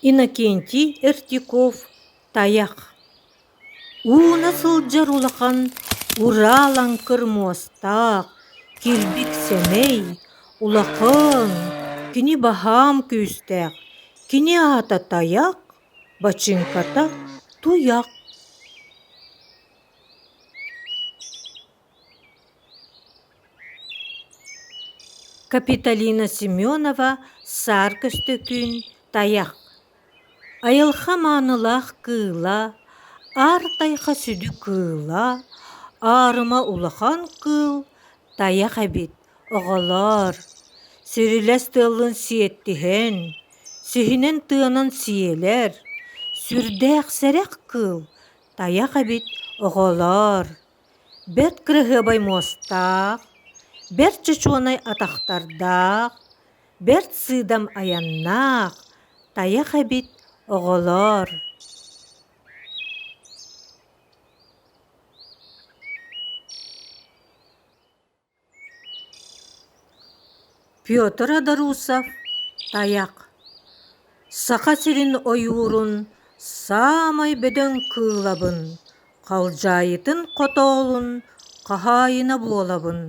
Иннокентий Эртюков «Тайах» Ууна сылдьар улахан ураа лаҥкыр муостаах, килбик сэмэй, улахан, кини баһаам күүстээх, кини аата Тайах, бачыыҥката Туйах. Капитолина Семенова Саар Көстөкүүн Тайах Айылҕа маанылаах кыыла, аар тайҕа сүдү кыыла, аарыма улахан кыыл тайах эбит, оҕолоор, сирилэс тыаллын сиэттиһэн, сиһинэн тыанан сиэлэр, сүрдээх сэрэх кыыл тайах эбит, оҕолоор. Бэрт кыраһыабай муостаах, бэрт чочуонай атахтардаах, бэрт сыыдам айаннаах, тайах эбит, оҕолоор. Петр Адарусов «Тайах» Саха сирин ойуурун саамай бөдөҥ кыылабын, халдьаайытын хотоолун хаһаайына буолабын.